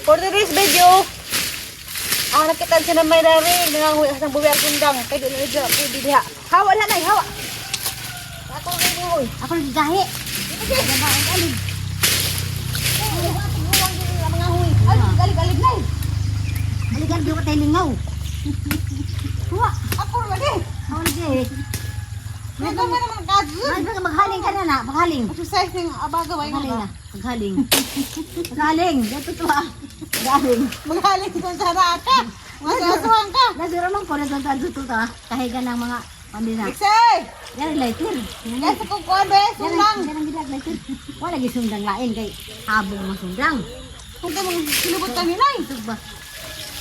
For today's video, ang nakita siya na may dari, nanganguwi sa buwi ang sundang. Kaya di na dyan, pwede diha. Hawa na nay, hawa. Ako rin mo. Ako naggahi. Alig. Alig, alig, alig nay. Aligan di ko tayo lingaw. Huwa. Ako rin lagi. Ako lagi. May ka naman kadyo. Ay, maghaling ka na na. Maghaling. Exercise ng abaga, way Maghaling nga na. Maghaling. Maghaling. Dito to ah. Maghaling. Maghaling kung sana ka. Masasuhan ka. Nasura man ko. Nasura dito to ah. Kahiga ng mga pamilya. Iksay! Yan ang lighter. Yan sa kukuan be, sundang. Yan ang gidag lighter. Wala lagi sundang lain kay habong masundang. Kung ka mong sinubot ka nila eh. Ito ba?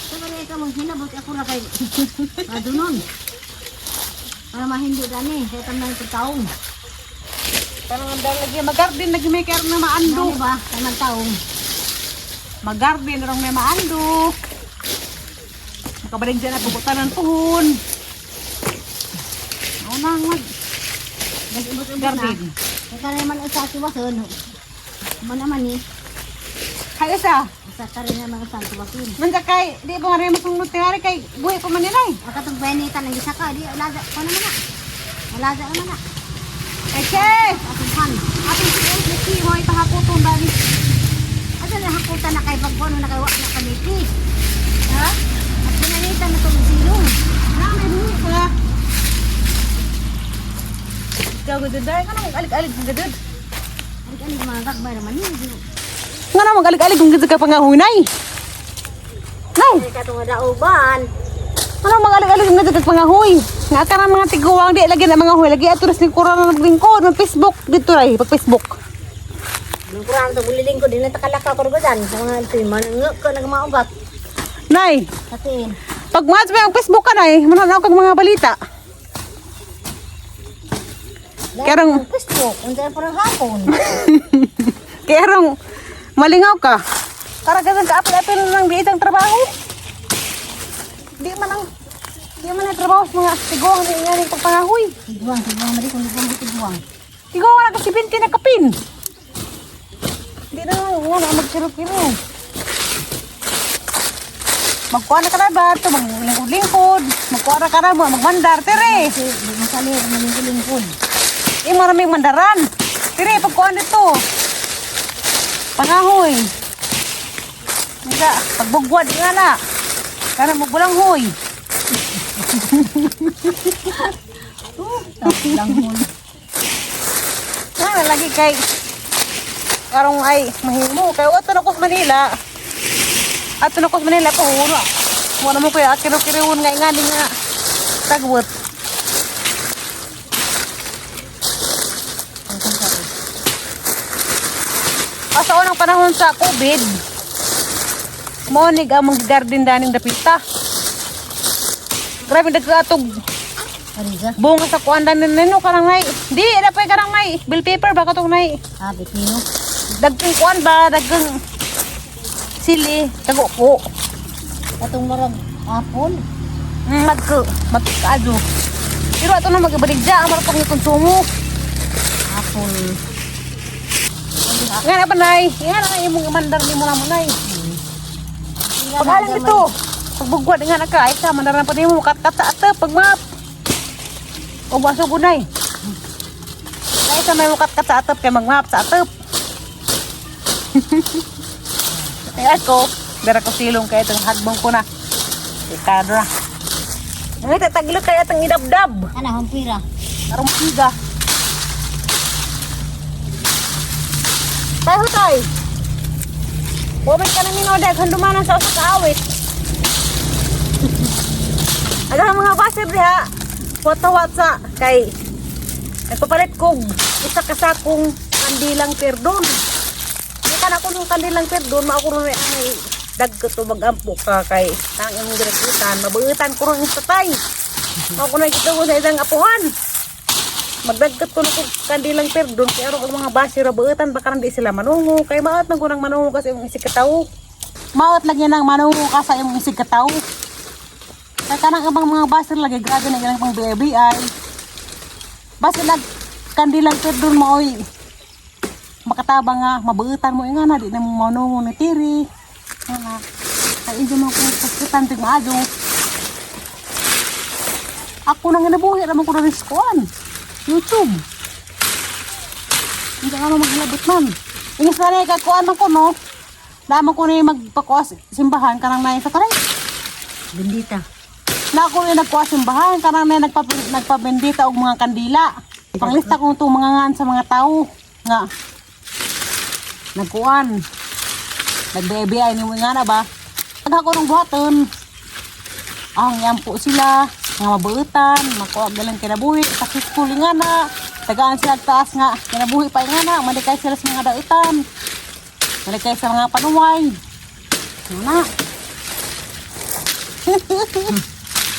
Sa kanya ka mong hinabot ako ra kay adunon. Para mahindi gani kay tamang taong. Parang ang dahil lagi magarden, lagi may karon na maando. Ano ba? Tamang taong. Magarden, rong may maando. Makabalik dyan at bubutanan puhon. Ano na, mag Nag-ibot-ibot na. garden. Kay kanay man usa tiwason. Man naman ni. Hay isa, Usa ka rin naman usa tiwason. man ka kay, di pa nga rin masunod tinari kay buhi pa man nila eh. Ang katong benita nang gisa ka di alaga ko naman na. Alaga naman na. Eche! Atong pan. Atong si Leki, mo ipahakuton dani. Asa na hakutan na kay pagkuno na kay wa na kamiti. Ha? At pinanita na tong silong. Na, may buhi pa. Ikaw gud dai ka na mag-alig-alig gud. Alig-alig mga gagmay naman ni. Nga na mag-alig-alig kung gud ka pangahunay. Nay, Ay katong dauban. ano mag-alig-alig kung gud ka pangahoy. Nga ka na mga tiguang di lagi na mga huy lagi ato ras lingkuran na naglingkod mag Facebook dito ray pag Facebook. Lingkuran to buliling ko din na takalaka ko rugadan sa mga ito man nga ka nagmaugat. Nay, Katiin. pag mads mo ang Facebook ka nay, mananaw kag mga balita. Karong Facebook unsa pa ng hapon. Kaya rong malingaw ka. Para ganun ka apil-apil na lang di itang trabaho. Di man ang trabaho sa mga tiguang di nga rin pagpangahoy. Tiguang, tiguang mali kung tiguang tiguang. Tiguang na kasi 20 na kapin. Di na lang nga na magkiro-kiro. Magkuha na ka na ba? Ito, maglingkod-lingkod. Magkuha na ka na ba? Magmandar, tere. Kasi di masali malingkod-lingkod. Eh, maraming mandaran. Tere, pagkuha nito. Pangahoy. Nga, pagbugwad nga na. Kana magulang hoy. Lang hon. Nga na lagi kay karong ay mahimo kay ato na ko sa Manila. Ato na ko sa Manila pa huno. Wala mo kaya kiro-kiroon nga ingani nga tagwot. Ah, sa unang panahon sa COVID, mo ni ang mga garden daning dapita. Grabe nagkatog Ariga. bunga sa kuan danin nino kanang nay. Di na pa kanang nay. Bill paper ba katong nay? Ah, pipino. Dagkong kuan ba, dagkong sili, tago po. Katong marag apple. Magko, magkaado. Pero ato na magabaligya, ang marapang yung konsumo. Apple. Nga na pa, nay. Nga na imong mandar ni mo na mo, nay. Paghalang dito. Pagbugwad nga na ka, ay sa mandar na pa nimo kat sa ate pagmap. O baso gunay. Ay sa may mukat kat sa atep kay magmap sa atep. Ay ako, dara ko silong kay itong hagbong ko na. Ikado na. Ngay tataglo kay atong idabdab. Ana hampira. Karong siga. Tayo tay. Wabay ka na minodag, handumanan sa usa ka awit. Aga mga basir diha. Wata-watsa kay nagpapalit kog isa ka sakong kandilang perdon. Di ka na kunong kandilang perdon, maako ron ay dagko to magampo ka kay tang imong ginagutan, mabuutan ko ron sa tay. Ako na kita sa isang apuhan. Magdagkat ko kog kandilang perdon kay aron ang mga basira buutan baka di sila manungo kay maot man ko nang manungo kasi imong isig katawo. Maot lagi nang manungo ka sa imong isig katawo. Kay kanang ibang mga basir lagi grabe na ilang pang BIBI. Basta nag kandilang perdon maoy makatabang nga mabuutan mo nga na di na mo manungo ni tiri. Wala. Ay, hindi mo kung sakitan, tig maadyo. Ako nang ginabuhi, naman ko na rin sa kuwan. YouTube. Hindi ka naman maghilabot man. Ingis na rin, kakuan man ko, no? Dama ko na yung magpakuas simbahan, kanang na sa taray. Bendita. Na ako yung nagkuha simbahan, kanang na nagpabendita og mga kandila. Panglista ko itong mga ngan sa mga tao nga nagkuan. Nagbe-BI ni mo nga na ba? Pag ako ng buhaton, ang yan po sila, nga mabuutan, makuha galang kinabuhi, successful nga na, tagaan sila taas nga, kinabuhi pa nga na, malikay sila sa mga dautan, malikay sa mga panuway. Ano na?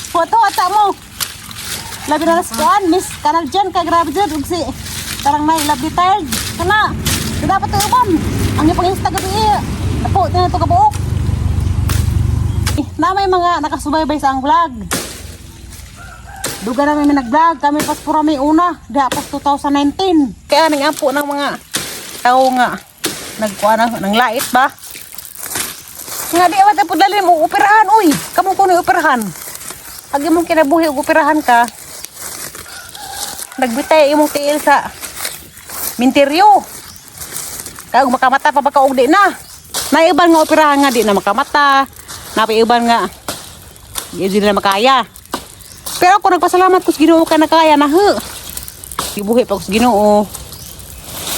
Wato, mo. Labi na nas kuan, Miss Kanal dyan, kay grabe dyan, ug si karang may lovely tired. Kana, di dapat ito uban. Ang ipang insta gabi eh. Napo, na ito kabuok. Eh, na may mga nakasubaybay sa ang vlog. Duga na may nag-vlog, kami pas pura may una, diha pas 2019. Kaya nang-ampo ng mga tao nga nagkuha ng lait ba? Nga di awat po dali mo operahan uy. Kamo kuno operahan. Ag imong kinabuhi og operahan ka. Nagbitay imong tiil sa minteryo. Kag makamata pa baka og di na. Naiban nga operahan nga di na makamata. Napaiban nga di na makaya. Pero ako nagpasalamat ko sa Ginoo ka nakaya na ho. Gibuhi pa ko sa Ginoo.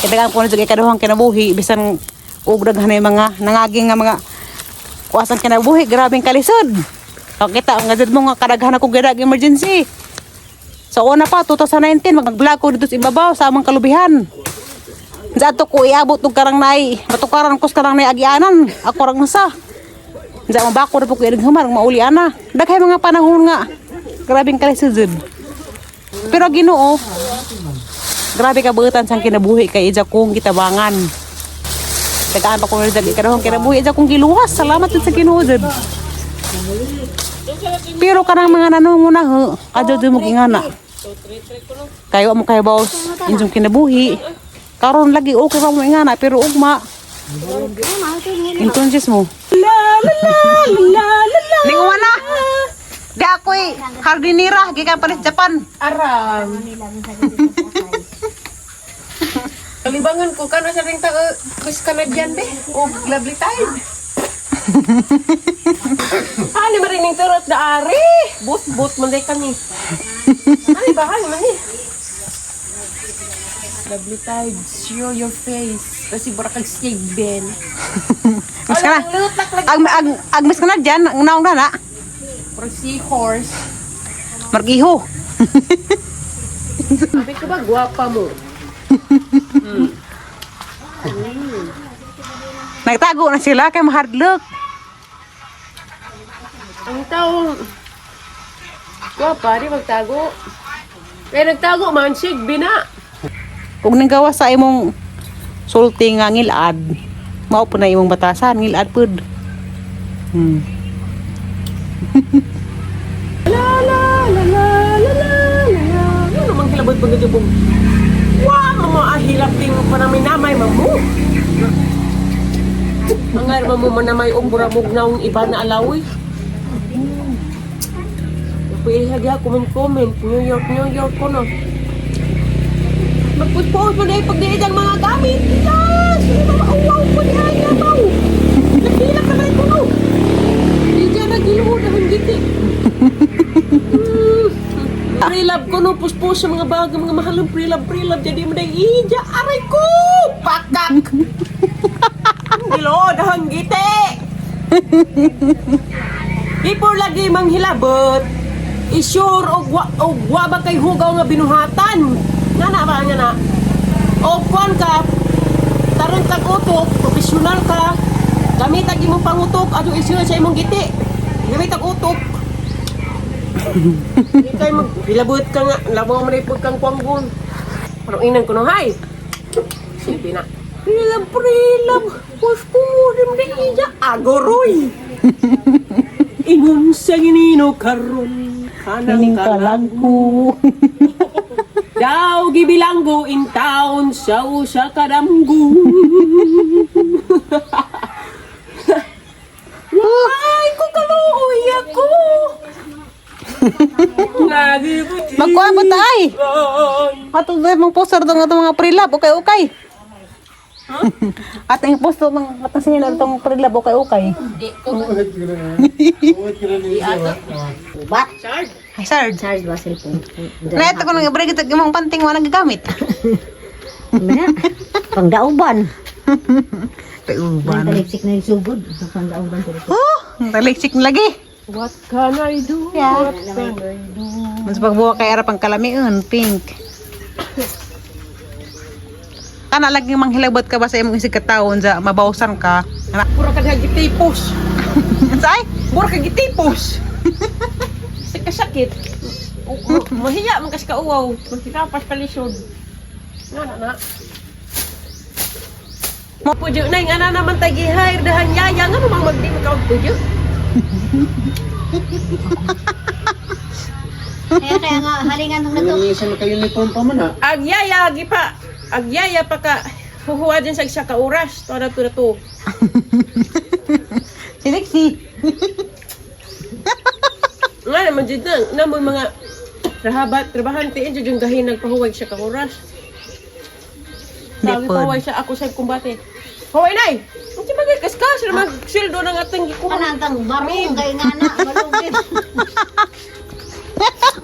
Kaya ko na jud ikaduhang kinabuhi bisan og daghan na yung mga nangaging nga mga kuwasan kinabuhi grabeng kalisod. Kita ang gazet mo nga kadaghan ako gadag emergency. Sa una pa 2019 mag-vlog ko dito sa ibabaw sa amang kalubihan. Sa ato ko iabot og karang nay, matukaran ko sa karang nay agianan. Ako rang nasa. Sa mabako na po ko iring humar, mauli ana. Daghay mga panahon nga. Grabeng kalisod jud. Pero Ginoo, grabe ka buutan sang kinabuhi kay ija kong gitabangan. Tagaan pa ko rin sa ikaduhang kinabuhi ija kong giluwas. Salamat jud sa Ginoo jud. Pero kanang mga nanunguna ho, adyo jud mo gingana. Kayo mo kayo boss, inyong kinabuhi. Karon lagi okay pa mo ingana pero ugma. Intonsis mo. La la la la la la. Linguan na. Di ako'y hardinira, gikan pa sa Japan. Aram. Kalibangan ko kano sa ring taga Chris Canadian be o lovely tide. Hani marining turot na ari. But but man day kami. Hani ba hani man ni. Lovely tide, show your face. Kasi bura kag snake ben. Mas ka na. Lutak lagi. Ag mas ka na dyan, ang naong na na. Murag seahorse. Margiho. Sabi ko ba gwapa mo? Nagtago na sila kay mahardlock. Ang taong gwapa, di magtago. Kaya nagtago man, sig bina. Kung nanggawa sa imong sulti nga ngilad, mao po na imong batasan, ngilad pud. La la la la la la la la. Ano mang hilabot pag gajubong? Wa mamo ahilap ting panaminamay mamo. Ang mamo manamay og buramog naong iba na alawi. Pwede siya comment comment New York, New York ko no. Magpuspos mo na yung pagdiid ang mga gamit. Yes! Wow, ko niya ay nabaw. Nagbilak na kayo ko no. Di dyan nagiluhod ang giti. Pre-love ko no, puspos sa mga bago, mga mahalong pre-love, pre-love. Jadi mo na ija, aray ko! Pakak! Gilood ang giti! Before lagi manghilabot, isure og wa ba kay hugaw nga binuhatan. Nga na ba nga na? Og kuan ka, tarong kag utok, profesional ka. Gamit ang imong pangutok, adto isure sa imong giti. Gamit ang utok. Di kay mag hilabot ka nga, labaw man ipod kang kwanggon. Parang inan ko no hay. Sige na. Prilab, prilab. Push ko, rim ija. Agoroy. Ingon sa ginino karon kanang Kining kalang kalangko. daw gibilanggo in town sa usa ka damgo. Magkuha ba tayo? Ato na mong poster itong atong mga pre-love. Okay, okay. At ang poster ng atong sinyo na itong pre-love. Okay, okay. Ubat. Ay, sir. Charge ba cellphone? Na ito ko nang i-break ito imong panting wala gagamit. Mana? Pangdauban. Tauban. Taliksik na yung sugod. Pangdauban. Oh, taliksik na lagi. What can I do? Yeah. What can I do? Mas pagbuwa kay ara pang kalamiun, pink. Kana lagi manghilabot ka ba sa imong isig katawon sa mabawsan ka? Ana. Pura ka gitipos. Say, Pura ka gitipos. Sa kasakit. Mahiya man kasi ka uwaw. Mahirapas palisod. Na na na. Mo pudyo na yung ana naman tay gi-hire dahan yaya nga mang magdi ka og pudyo. Kaya kaya nga halingan nung nato. Nangisan ka uniform pa man ha. Ag yaya gipa ag yaya pa ka huhuwa din sa isa ka oras. To na to na to. Si Lexi. Nga naman jud na namoy mga trahabat trabahante jud yung gahin nagpahuway siya ka oras. Di Sabi pod. pahuway siya ako sa kumbate. Huway nay. Unsa bagay kaskas ra magsildo ng atong gikuha. Kanantang barong kay nga na malugit.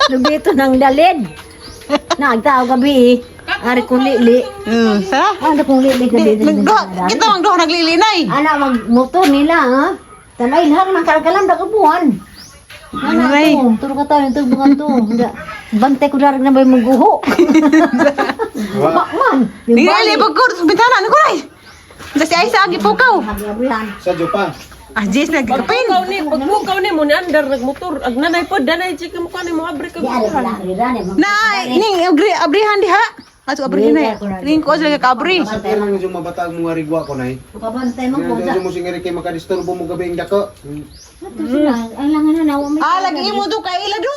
Lugito ng dalid. Nagtao gabi eh. Ari kong lili. Sara. Ano kong lili gabi. Nagduha, kita mang duha naglilinay. Ana magmotor nila ha. Tanay lahat ng kalkalam da kabuhan. Ana Aray. to, turo ka tayo ito bunga to. Bantay ko darag na ba yung maguho. Wa man. Yung Di bali. ali pagkur bintana ano kuray. Sa si Aisa ang gipukaw. Abrihan. Sa Jopa. Ah, Jess nagkapin. Pagpukaw ni mo ni andar nagmotor. Ag nanay pod danay chika mo ni mo abre ka. Di ari wala ari rane. Na ning abri abrihan diha. Ato abrihan na. Ning ko sila ka-abri. Sa kaya lang yung mabatag mga rigwa ko nay. Kabantay mo po. Nga mo singiri kay makadisturbo mo gabi ang dako. Ato sila, ang langan na nawa may. Ah, lagi mo do kay ila do.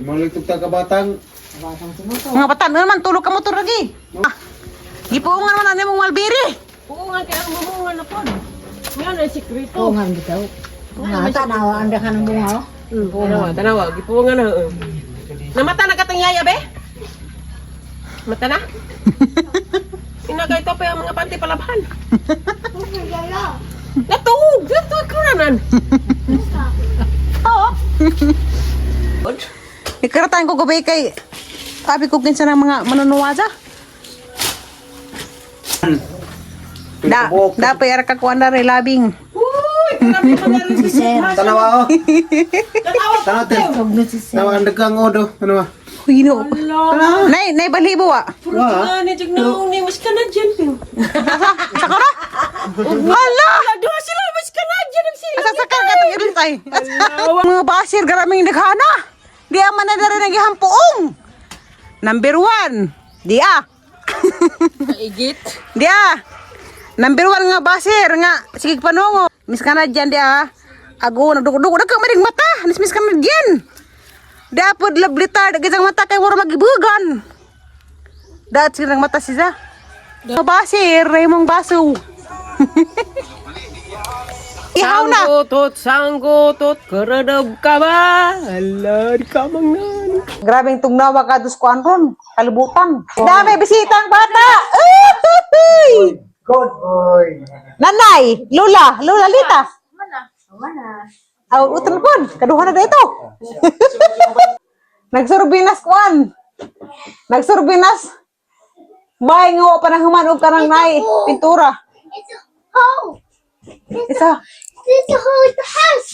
Maligtog ta ka batang. Batang sumuto. Mga batan naman tulog ka motor lagi. Ah. Gipuungan man ani mong malbiri. Oo nga kay ang mumunga na pod. Nga na sikreto. Oo nga bitaw. Nga tanawa ang dakan ng bunga. oh. Tanawa, tanawa, gipuungan na. Oh. Namata na katang yaya be? Mata na? Inagay to pa yung mga panty palabhan. Natuog! Natuog ko nanan! Oo. Ikaratan ko gabi kay sabi ko kinsa ng mga manunuwaza. Da, dapat ara ka kuan na labing. Uy! Grabe mga rin. Tanawa oh. Tanawa! Tanawa te. Tanawa ang dagang odo. Tanawa. Hino. Nay, nay balibo wa. Puro ka ni Jig naong ni mas Canadian pero. Sa kara? Hala! Duha sila mas Canadian ang sila. Asa sa kara katong irin ay. Mga basir garaming naghana. Di man na dara nagihampuong. Number 1. Di ah. Kaigit. Di ah. Number 1 nga basir nga sige panungo. Miss Canadian di ah. Ago nagdugo-dugo na ka maring mata. Nis Miss Canadian. Dapat lablitar dagit ang mata kay wala magibugan. Daat silang mata siya. Basir, imong baso. Ihaw na. Sanggotot, sanggotot, karadab ka ba? Ala, di ka mangnan. Grabing tugnawa ka dos kuan ron, kalibutan. Dami bisitang bata. Uy! Good boy. Nanay, Lola, Lola Lita. Aw, utol pon, kaduha na dito. Nagsurbinas kuan. Nagsurbinas. Bay nga wa pa nang human og kanang nay pintura. It's a hole. Isa, It's a hole in the house.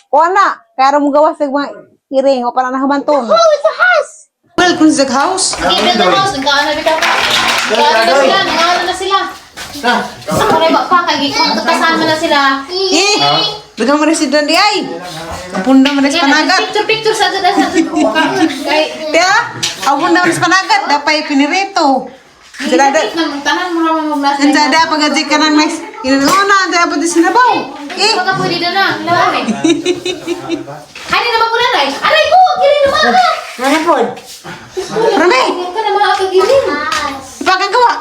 kuan na, kaya mo gawas sa mga iring wa pa na nahuman ton. Hole in the house. Welcome to the house. Okay, build the house. Nagkaano na ka pa. Nagkaano na sila. Nagkaano na sila. Sa kureba pa. Kay kasama na sila. Eh, daghang man si Dandy ay. Apunda man sa panagat. Picture, picture sa sa sa. Kay Tiya, apunda man sa panagat dapay pinirito. Sila da, tanan mo naman maglasa. Nandiyan da pag ka ng nice. Inuna, andiyan pa din sinabaw. Eh, Baka pwede na na. Lami. Ay, naman ko na. Aray ko! Kiri naman ka! Ano po? Rami, Huwag ka na mga kagiling. ipagagawa.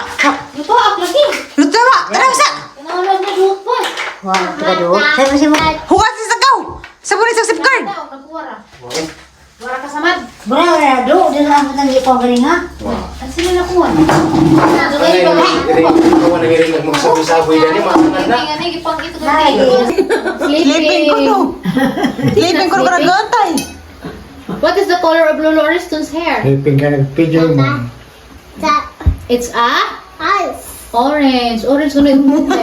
Luto, ak lagi. Luto ba? Tara sa. Kinahanglan na duot pa. Wow, tagado. Sabi siya mo. Hugas sa sagaw. Sa bulis sa safeguard. Daw, nagkuwara. Wara ka samad. Bro, na do, di na ako tanggi ko gani ha. Ang sila nakuha. Dugay pa ba? Magsabi-sabi gani mga Sleeping ano gipangkito ka Sleeping ko no. Sleeping ko no gantay. What is the color of Lolo Ariston's hair? Sleeping ka nag-video mo. That It's a house. orange. Orange kuno yung buhok.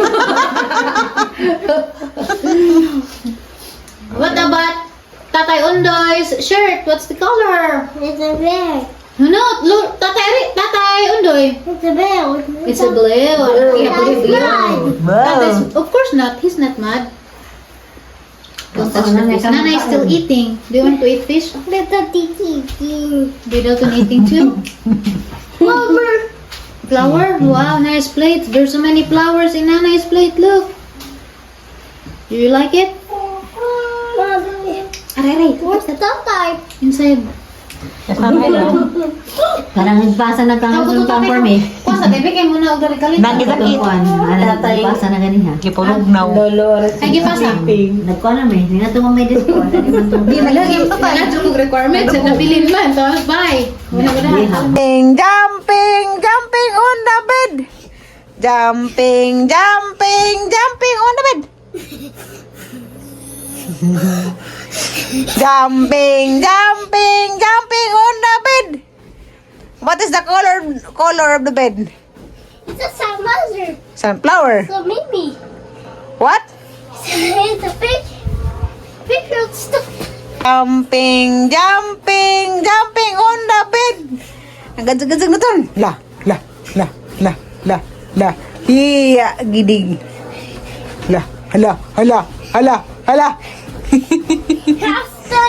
What about Tatay Undoy's shirt? What's the color? It's a bear. No, Tatay Tatay Undoy. It's a bear. It's a blue. Yeah, blue, blue. Wow. Tatay's, of course not. He's not mad. Don't touch the fish. Nana is still eating. Do you want to eat fish? Little tiki. Dalton eating too? Flower. Flower? Wow, nice plate. There's so many flowers in Nana's plate. Look. Do you like it? Aray, aray. Where's the tatay? Inside. Parang nagpasa na kang Tapos ang form eh. Kuha sa TV kay muna og dali kalit. Nangidakit. Ano, nagpasa na gani ha. Gipulog na. Ay gipasa. Nagkuha na may, nga tungo may disco. Dali man tong Lagi na jud requirement sa nabilin man. Tapos bye. Muna ko na. Jumping, jumping, jumping on the bed. Jumping, jumping, jumping on the bed. Jumping, jumping, jumping on the bed. What is the color of the bed? It's a sunflower. Sunflower. So Mimi. What? It's a big, big old stuff. Jumping, jumping, jumping on the bed. Ang gadzag-gadzag na ton. La, la, la, la, la, la. Iya, gidig. La, hala, hala, hala, hala. That's the